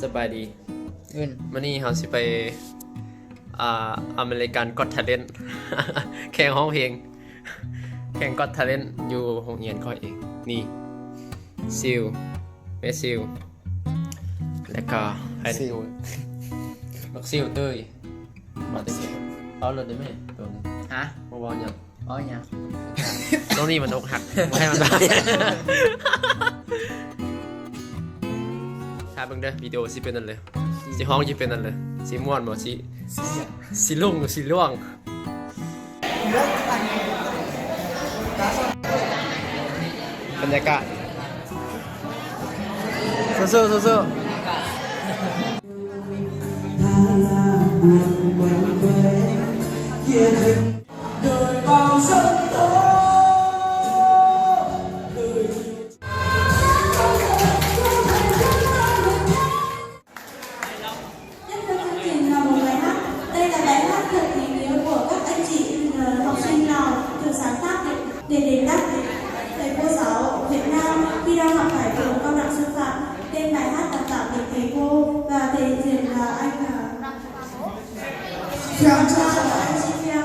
ສະບາຍດີ ອືມ ມື້ນີ້ເຮົາຊິໄປ ອ່າ American Got Talent ແຂ່ງຮ້ອງເພງ ແຂ່ງ Got Talent ຢູ່ໂຮງຮຽນຂ້ອຍເອງ. ນີ້ ຊິວ ແມ່ຊິວ ແລ້ວກໍ ຊິວ ບັກຊິວເຕີຍ ມາແຕ່ ເວົ້າໂລດໄດ້ແມ່ ໂຕນີ້ ຮະ ບໍ່ເວົ້າຫຍັງ. ເວົ້າຫຍັງ? ໂຕນີ້ມັນອົກຫັກ ບໍ່ໃຫ້ມັນ ຖ້າເບິ່ງເດີ ວິດີໂອຊິເປັນນັ້ນເລີຍ ຊິຮ້ອງຊິເປັນນັ້ນເລີຍ ຊິມ່ວນບໍ່ ຊິ ຊິລົງ ຊິລ່ວງ. ບັນຍາກາດ ສູ້ໆ ສູ້ໆ. Tiếp theo chương trình là một bài hát. Đây là bài hát được ý nghĩa của các anh chị, ờ, học sinh Lào thường sáng tác để, để, để đáp thầy cô giáo Việt Nam khi đang học tại trường Cao đẳng Sư phạm. Tên bài hát sáng tác của thầy cô và thể hiện là anh, ờ, Chàng trai của anh chị Nga.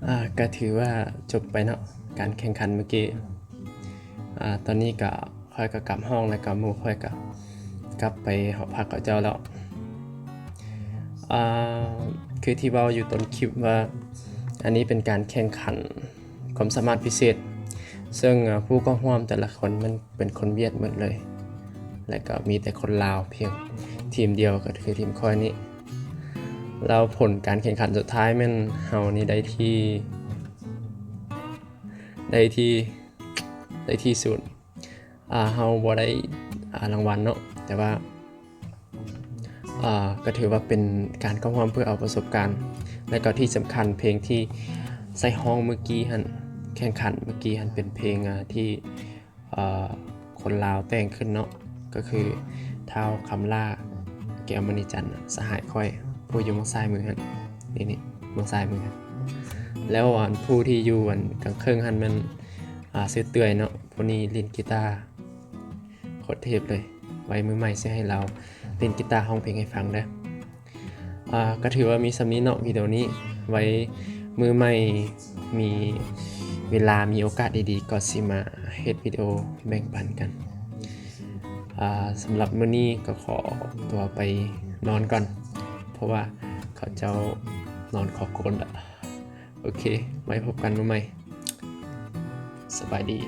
ອ່າ ກໍຖືວ່າຈົບໄປເນາະ ການແຂ່ງຂັນມື້ກີ້. ອ່າ ຕອນນີ້ກໍ ຂ້ອຍກໍກັບຫ້ອງ ແລ້ວກໍໝູ່ຂ້ອຍກໍກັບໄປຫໍພັກເຂົາເຈົ້າແລ້ວ. ອ່າ ຄືທີ່ເວົ້າຢູ່ຕົ້ນຄລິບວ່າ ອັນນີ້ເປັນການແຂ່ງຂັນຄວາມສາມາດພິເສດ ເຊິ່ງ ເອີ່ ຜູ້ເຂົ້າຮ່ວມແຕ່ລະຄົນມັນເປັນຄົນຫວຽດໝົດເລີຍ ແລະກໍມີແຕ່ຄົນລາວພຽງທີມດຽວ ກໍຄືທີມຂ້ອຍນີ້. ແລ້ວຜົນການແຂ່ງຂັນສຸດທ້າຍແມ່ນເຮົານີ້ໄດ້ທີ່ ໄດ້ທີ່ ໄດ້ທີ່ສູນ. ອ່າ ເຮົາບໍ່ໄດ້ ອ່າ ລາງວັນເນາະ ແຕ່ວ່າ ອ່າ ກໍຖືວ່າເປັນການເຂົ້າຮ່ວມເພື່ອເອົາປະສົບການ ແລະກໍທີ່ສຳຄັນເພງທີ່ໃສ່ຮ້ອງມື້ກີ້ຫັ້ນ ແຂ່ງຂັນມື້ກີ້ຫັ້ນເປັນເພງ ອ່າ ທີ່ ເອີ່ ຄົນລາວແຕ່ງຂຶ້ນເນາະ ກໍຄືທ້າວຄຳຫຼ້າ ແກ້ວມະນີຈັນ ສະຫາຍຂ້ອຍ ຜູ້ຢູ່ເບື້ອງຊ້າຍມືຫັ້ນ ນີ້ໆ ເບື້ອງຊ້າຍມືຫັ້ນ. ແລ້ວອັນຜູ້ທີ່ຢູ່ອັນກາງເຄິ່ງຫັ້ນແມ່ນ ອ່າ ຊື່ເຕີຍເນາະ ຜູ້ນີ້ຫຼິ້ນກີຕາ ໂຄດເທບເລີຍ. ໄວ້ມື້ໃໝ່ຊິໃຫ້ລາວຫຼິ້ນກີຕາຮ້ອງເພງໃຫ້ຟັງເດີ. ອ່າ ກໍຖືວ່າມີສ່ຳນີ້ເນາະ ວິດີໂອນີ້ ໄວ້ ມື້ໃໝ່ມີເວລາ ມີໂອກາດດີໆ ກໍຊິມາເຮັດວິດີໂອແບ່ງປັນກັນ. ອ່າ ສຳລັບມື້ນີ້ກໍຂໍຕົວໄປນອນກ່ອນ ເພາະວ່າເຂົາເຈົ້ານອນຂໍໂກນລະ. ໂອເຄ ໄວ້ພົບກັນມື້ໃໝ່. ສະບາຍດີ.